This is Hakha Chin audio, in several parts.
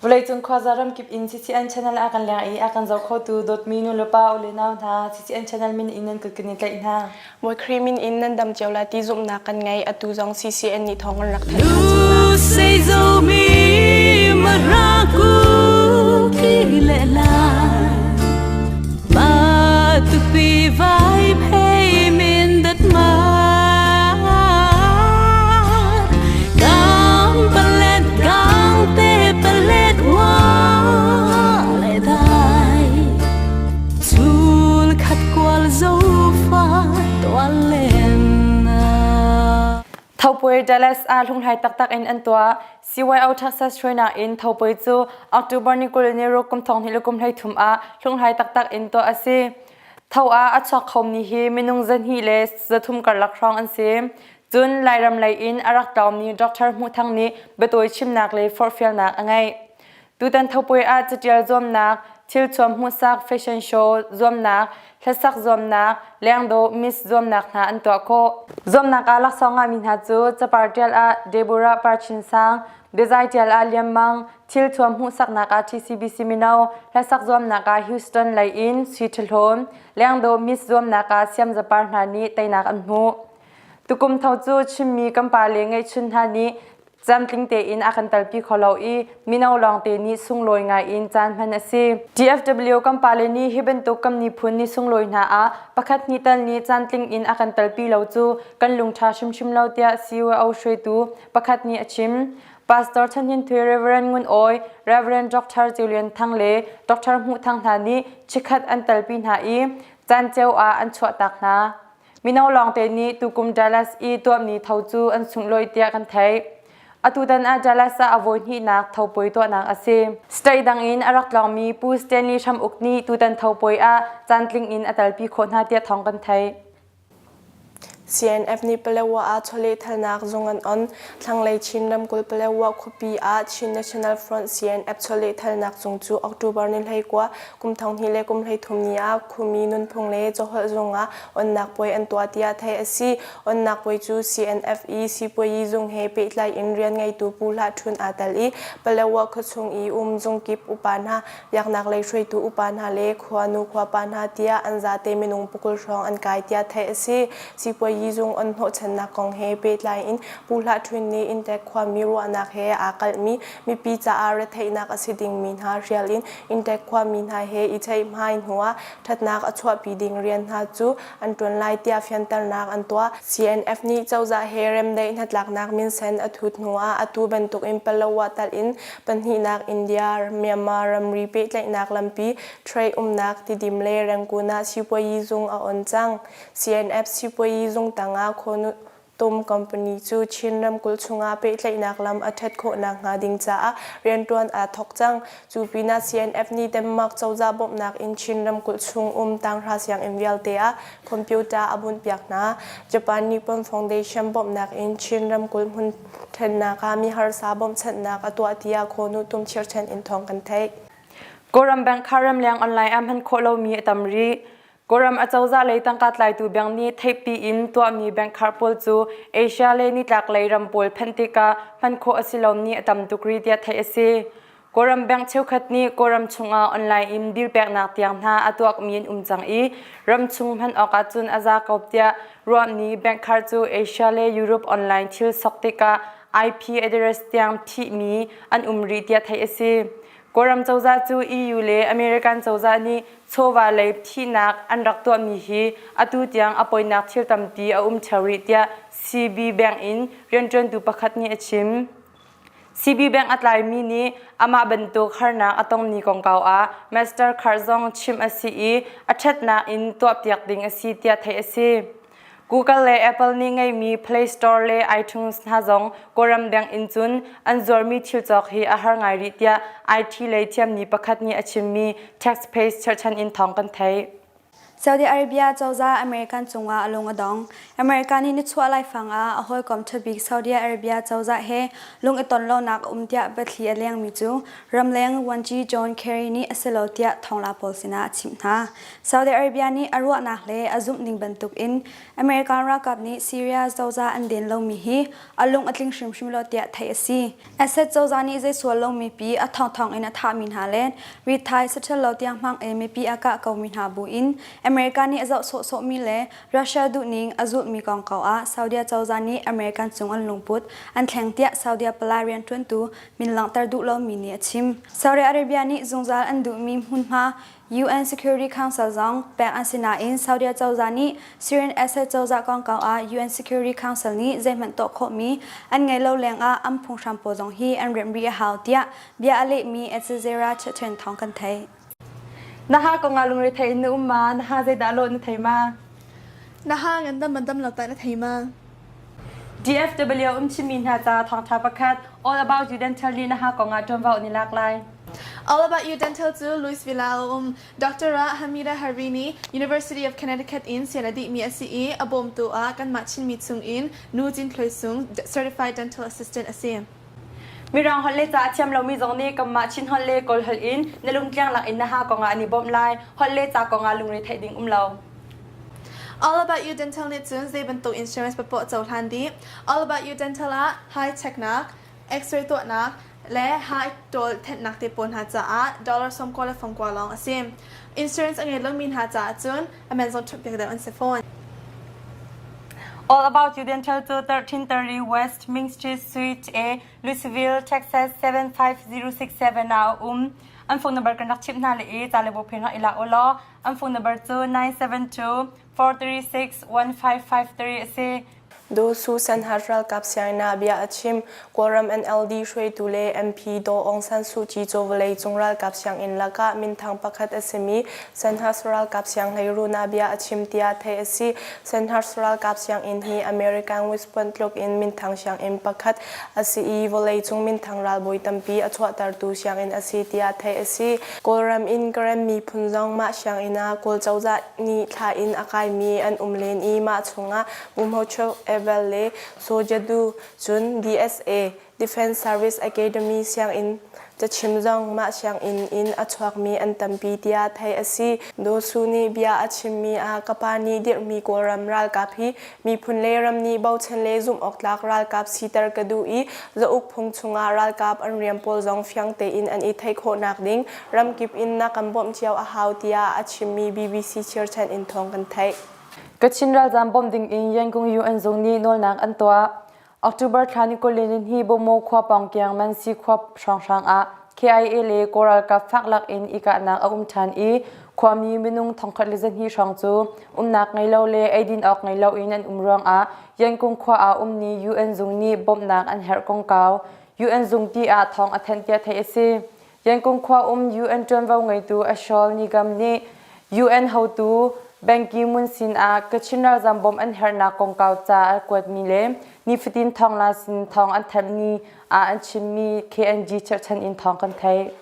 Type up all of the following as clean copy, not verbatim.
Vawleicung khuaza ramkip in CCN channel a kan leng i a kan zoh khotu dawtmi nu le pa u le nau hna CCN channel min in nan kut kan i tlaih hna. Bawi Khrih min in nan dam cio lai ti zumhnak kan ngei. Atu zong CCN nih thawng an rak thanh hna cang Nu sei zo mi maraku ki le la ma tu pi vai phei min dat ma Gang palet gang te palet wa le dai Chul khat kual zo fa tual len na Thopui Dallas ah hlunghlai taktak in an tuah. CYO Texas hruainak in Thopui cu October ni 20 ni ruk kum thong hnih le kum 13 ah hlunghlai taktak in tuah a si. Tho ah a chuak khomi hi minung 200 le 300 karlak hrawng an si. Cun Lairam lei in a rak tlawngmi Dr. Hmuh Thang nih biatawi chimnak le forhfialnak a ngeih. Tutan thopuai ah catial zuamnak, thilthuam hmuhsak fashion show zuamnak, hlasak zuamnak, lengdawh miss zuamnak hna an tuah khawh. Zuamnak ah laksawng ngahmi hna cu capar tial ah Deborah Parchin Sang, biazai tial ah Liam Mang, thilthuam hmuhsaknak ah TCBC Mino, hlasak zuamnak ah Houston lei in Sui Ṭhahlawn, lengdawh miss zuamnak ah Siam Zapar hna nih teinak an hmuh. Tukum tho cu Chinmi kan pale ngeihchun hna nih camtling tein a kan telpi kho lo i mino lawngte nih sunglawi ngai in caan hman a si. DFW kan pale nih hi bantuk kan miphun ni sunglawi hna ah pakhat hnih tal nih caantling in a kan telpi lo cu kan lungṭha hrimhrim lo tiah CUO hruaitu pakhat nih a chim. Pastor Chan Hin Thwe Reverend Ngun Awi, Reverend Dr. Ceu Lian Thang le Dr. Hmuh Thang hna nih chikkhat an telpi hna i caan ceu ah an chuahtak hna. Mino lawngte nih tukum Dallas i tuahmi tho cu an sunglawi tiah kan theih. Atutan ah Dallas ah a vawi hnihnak thopuai tuahnak a si. State dang in a rak tlawngmi Pu Stanley Hram Uk nih tutan thopuai ah caantling in a telpi khawh hna tiah thawng kan theih. CNF nih Palawa ah chawlehthalnak zung an on. Thlanglei Chin ramkulh Palawa khuapi ah Chin National Front CNF chawlehthalnak zung cu October ni 19 kum 2013 ni ah khuami nunphung le caholh zung ah onnak puai an tuah tiah theih a si. Onnak puai cu CNF i sipuayi zung he pehtlai in rian ngeitu Pu Hlah Ṭhun aa tel i Palawa khuachung i um zungkip upa hna, biaknak lei hruaitu upa hna le khuanu khuapa hna tiah an zate minung pakul hrawng an kai tiah theih a si. Sipuayi zung on hnawhchannak kong he pehtlai in Pu Hlah Ṭhun nih inntek khuami ruahnak he aa kalhmi mipi caah retheihnak a si dingmi hna hrial in inntek khuami hna he i ceihmai hnuah ṭhatnak a chuahpi ding rian hna cu an ṭuan lai tiah fianternak an tuah. CNF nih cozah he remdaih hnatlaknak minsen a thut hnuah atu bantukin Palawa talh in pahnihnak India, Myanmar ramri pehtlaihnak lampi trade umnak Tidim le Rangoon ah sipuayi zung a on cang. CNF sipuayi zung tangah khonu Tum company cu Chin ramkulh chungah pehtlaihnak lam a ṭhat khawh nakhnga ding caah rianṭuan aa thawk cang. Cu pinah CNF nih Denmark cozah bawmhnak in Chin ramkulh chung um tanghra sianginn vialte ah computer a bunhpiak hna. Japan Nippon Foundation bawmhnak in Chin ramkulh hmun ṭhennak ah miharsa bawmhchanhnak a tuah tiah Khawnu Tum Chirchan in thawng kan theih. Kawlram bank kha ramleng online ah hman khawh lomi a tam rih. Kawlram acozah lei tangka tlaitu bank nih theihpi in tuahmi bank khar pawl cu Asia le nitlaklei ram pawl phanh tikah hman khawh a si lomi a tam tuk rih tiah theih a si. Kawlram bank cheukhat nih Kawlram chungah online in bill peknak tiang hna a tuakmi an um cang i ramchung hman awk ahcun a za ko tiah ruahmi bank khar cu Asia le Europe online thil sok tikah IP address tiang thihmi an um rih tiah theih a si. Kawlram cozah cu EU le American cozah nih chawva lei thihnak an rak tuahmi hi atu tiang a poinak thil tampi a um ṭheo rih tiah CB Bank in rianṭuantu pakhat nih a chim. CB Bank a tlaimi nih amah bantuk harnak a tongmi kongkau ah Mastercard zong chimh a si i a ṭhatnak in tuahpiak ding a si tiah theih a si. Google le Apple nih ngeihmi Play Store le iTunes hna zong Kawlram deng in cun an zuarmi thil cawk hi a har ngai rih tiah IT lei thiammi pakhat nih a chimmi TechSpace cherhchan in thawng kan theih. Saudi Arabia cozah American cungah a lung a dong. America nih nichuah laifang ah a hawikom ṭhabik Saudi Arabia cozah he lung i ton lonak a um tiah biathli a lengmi cu ramleng vuanci John Kerry nih a si lo tiah thawngla pawl sinah a chimh hna. Saudi Arabia nih a ruahnak le a zumh ning bantukin American ralkap nih Syria cozah an den lomi hi a lung a tling hrimhrim lo tiah theih a si. Assad cozah nih zei sual lomi pi a thongthong in a thahmi hna le ritthai saṭhal lo tiang hmang in mipi a kah komi hna bu in America nih a zoh sawhsawhmi le Russia duhning a zulhmi kongkau ah Saudi cozah nih American cung an lungput an thleng tiah Saudi palai rianṭuantu min langhter duh lomi nih a chim. Saudi Arabia nih zungzal an duhmi hmunhma UN Security Council zong pek an si nain Saudi cozah nih Syrian Assad cozah kongkau ah UN Security Council nih zeihmanh tuah khawhmi an ngei lo lengah an phunghram pawl zong hi an remh rih a hau tiah bia a lehmi Al Jazeera chechren thawng kan theih. Na ha kong ah lungrethei in na um ma? Na ha zeidah lawh na thei ma? Na ha ngandam man dam lo tai na thei ma? DFW um chimmi hna ca thawngṭha pakhat All About You Dental nih na ha kong ah ṭuanvo an i lak lai. All About You Dental cu Louisville ah a um. Dr. Hamida Harini, University of Connecticut in sian a dihmi a si i a bawmtu ah kanmah Chinmi chung in Nu Cin Thluai Sung, Certified Dental Assistant a si. Mirang holh le ca a thiam lomi zong nih kanmah Chin holh le Kawl holh in na lungtliang lak in na ha kong ah an i bawmh lai. Holh le ca kong ah lungre theih ding um lo. All About You Dental nih cun zei bantuk insurance papoah cohlan dih. All About You Dental ah high checknak, X-ray tuahnak, le high ṭawl thenhnak te pawl hna caah dollar 90 le fangkua lawng a si. Insurance a ngei lomi hna caah cun a man zong ṭhumh piak deuh an si fawn. All About You Dental cu 1330 West Main Street, Suite A, Louisville, Texas 75067 ah a um. An phone number kan rak chimh hna le i ca le bawphen rak i lak u law an phone number cu 972 436 1553 a si. Daw Su Sanhat ralkap sianginn ah bia a chim. Kawlram NLD hruaitu le MP Daw Aung San Suu Kyi cu vawleicung ralkap sianginn lakah minthang pakhat a simi Sandhurst ralkap sianghleiruun ah bia a chim tiah theih a si. Sandhurst ralkap sianginn hi American West Point tluk in minthang sianginn pakhat a si i vawleicung minthang ralbawi tampi a chuahtertu sianginn a si tiah theih a si. Kawlram in Karen miphun zong mah sianginn ah Kawl cozah nih thla in a kaimi an um len i mah chungah Bumhochok Ebel le Sojadu cun DSA Defense Service Academy sianginn cachim zong mah sianginn in a chuakmi an tampi tiah theih a si. Daw Su nih bia a chimmi ah ka pa nih dirhmi Kawlram ralkap hi miphun le ram nih bochan le zumh awktlak ralkap siter ka duh i zauk phung chungah ralkap an rian pawl zong fiang tein an i theih khawhnak ding ramkip in na kan bawmh cio a hau tiah a chimmi BBC chirchan in thawng kan theih. Kachin ralzaam bawmh ding in Yangon UN zung nih nawlnak an tuah. October thla ni 20 hi Bomo khua pawngkiang Mansi khua hrawnghrang ah KIA le Kawl ralkap fak lak in i kahnak a um ṭhan i khuami minung 1,200 hrawng cu umnak ngei lo le eidin awk ngei loin an um ruangah Yangon khua ah ummi UN zung nih bawmhnak an herh kongkau UN zung ti ah thawng a thanh tiah theih a si. Yangon khua um UN ṭuanvo ngeitu Ashol Nigam nih UN hotu Ban Ki-moon sinah Kachin ralzam bawmh an herhnak kongkau ca a kuatmi le nifatin thawngla sin thawng an thanhmi ah an chimmi KNG cherhchan in thawng kan theih.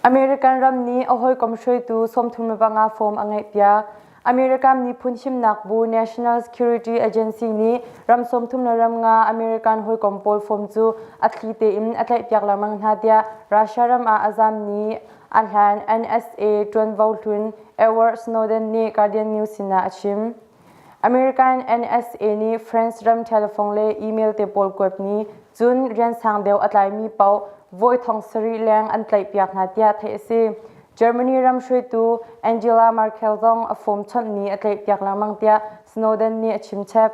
American ram nih a hawikom hruaitu 35 form a ngeihpiak. American miphun himnak bu National Security Agency nih ram 30 le ram nga American hawikom pawl form cu a thli tein a tlaihpiak lengmang hna tiah Russia ram ah a zammi a hlan NSA ṭuanvo hlun Edward Snowden nih Guardian News sinah a chim. American NSA nih France ram telephone le email te pawl kuatmi cun rian sang deuh a tlaimi paoh voi thong sarih leng an tlaihpiak hna tiah theih a si. Germany ram hruaitu Angela Merkel zong a form chawnhmi a tlaihpiak lengmang tiah Snowden nih a chimchap.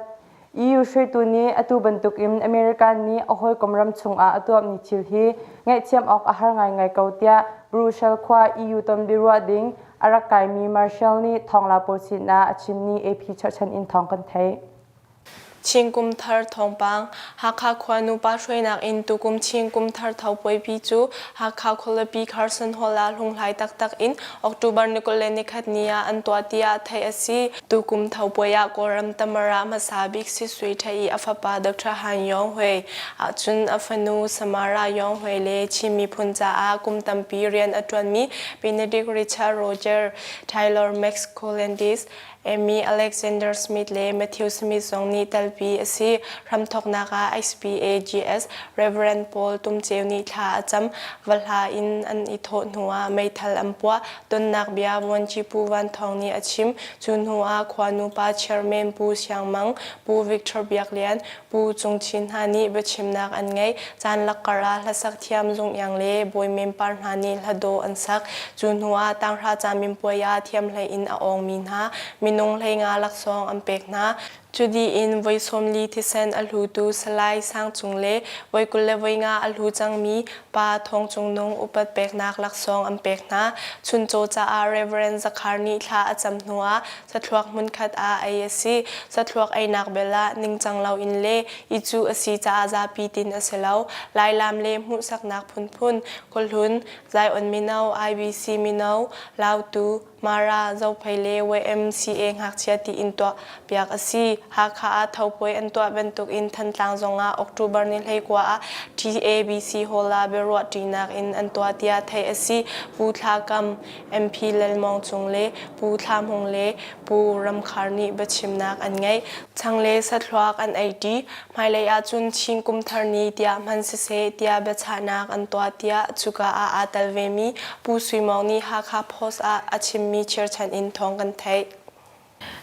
EU hruaitu nih atu bantukin American nih a hawikom ram chungah a tuahmi thil hi ngaihthiam awk a har ngaingai ko tiah Brussels khua EU tonbiaruah ding a rak kaimi Marshall nih thawngla pawl sinah a chimmi AP cherhchan in thawng kan theih. Chin Kum Thar thawngpang Hakha khua nupa hruainak in tukum Chin Kum Thar Tho puaipi cu Hakha khualipi Carson Hall ah hlunghlai taktak in October ni 21 ni ah an tuah tiah theih a si. Tukum Tho puai ah Kawlram Tamara hmasa bik Si Sui Ṭhei i a fapa Dr. Han Yong Hui ahcun a fanu Samara Yong Hui le Chin miphun caah kum tampi rian a ṭuanmi Benedict Richard Roger Taylor Max Colandis Amy Alexander Smith le Matthew Smith zong nih telpi a si. Hramthawknak ah HPAGS Reverend Paul Tum Ceu nih thla a cam. Va hla in an i thawh hnuah meithal an puah. Tonnak bia Vuanci Pu Van Thawng nih a chim. Cu hnuah khua nupa chairman Pu Siang Mang, Pu Victor Biak Lian, Pu Cung Chin hna nih biachimnak an ngeih. Caan lakkar ah hlasak thiam Zung Iang le Bawi Men Par hna nih hladawh an sak. Cu hnu ah tanghra caminpuai ah thiamhlei in a awngmi hna minung 15 laksawng an pek hna. Cu dih in voi 40 thisen a hlutu Salai Sang Cung le voi 25 a hlu cangmi Pa Thawng Cung Nung upat peknak laksawng an pek hna. Chuncaw caah Reverend Zakhar nih thla a cam hnu ah Sathluak hmunkhat ah ei a si. Sathluak einak bel ah ningcang loin le i cuh a si caah zapi tin a si lo. Lailam le hmuhsaknak phunphun, Khuahlun, Zion Mino, IBC Mino, Lautu, Mara, Zophei le YMCA ngakchia tiin tuah piak a si. Hakha ah Thopuai an tuah bantukin Thantlang zongah October ni 19 ah TABC Hall ah biaruah ṭinak in an tuah tiah theih a si. Pu Thla Kam, MP Lal Mawng Cung le Pu Thla Hmung le Pu Ram Khar nih biachimnak an ngeih. Chang le sathluak an eiṭi. Hmailei ahcun Chin Kum Thar Ni tiah hman siseh tiah biachahnak an tuah tiah cuka ah aa tel vemi Pu Sui Mawng nih Hakha Post ah a chimmi chirchan in thawng kan theih.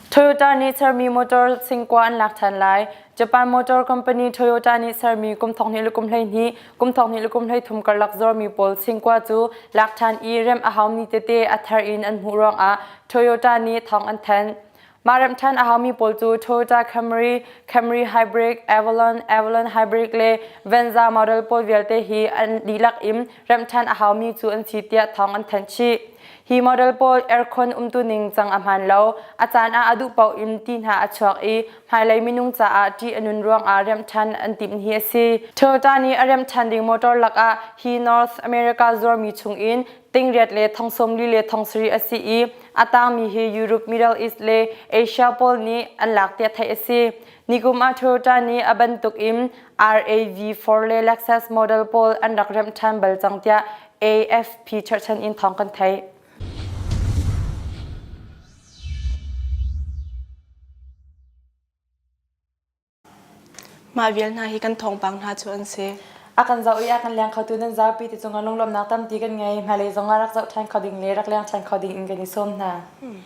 Toyota nih sermi motor singkua an lak ṭhan lai. Japan motor company Toyota nih sermi kum 12 le kum 12, kum 12 le kum 13 karlak zormi pawl singkua cu lak ṭhan i remh a haumi tete a thar in an hmuh ruangah Toyota nih thawng an thanh. Mah remh ṭhan a haumi pawl cu Toyota Camry, Camry Hybrid, Avalon, Avalon Hybrid le Venza model pawl vialte hi an dihlak in remh ṭhan a haumi cu an si tiah thawng an thanh chih. Hi model pawl aircon umtu ning cang a hmaan lo. A caan ah a duh paoh in ti hna a chuak i hmailei minung caah ṭih a nun ruangah remh ṭhan an timh hi a si. Toyota nih a remh ṭhan ding motor lakah hi North America zuarmi chungin tingriat le thongsawmli le thongsarih a si i a tangmi hi Europe, Middle East le Asia pawl nih an lak tiah theih a si. Nikum ah Toyota nih a bantuk in RAV4 le Lexus model pawl an rak remh ṭhan bal cang tiah AFP cherhchan in thawng kan theih. Mah vial hna hi kan thawngpang hna cu an si. A kan zoh i a kan leng khotu nan zapi te cungah lunglawmhnak tampi kan ngei. Hmailei zongah rak zoh ṭhan kho ding le rak leng ṭhan kho ding in kan i sawm hna. Hmm.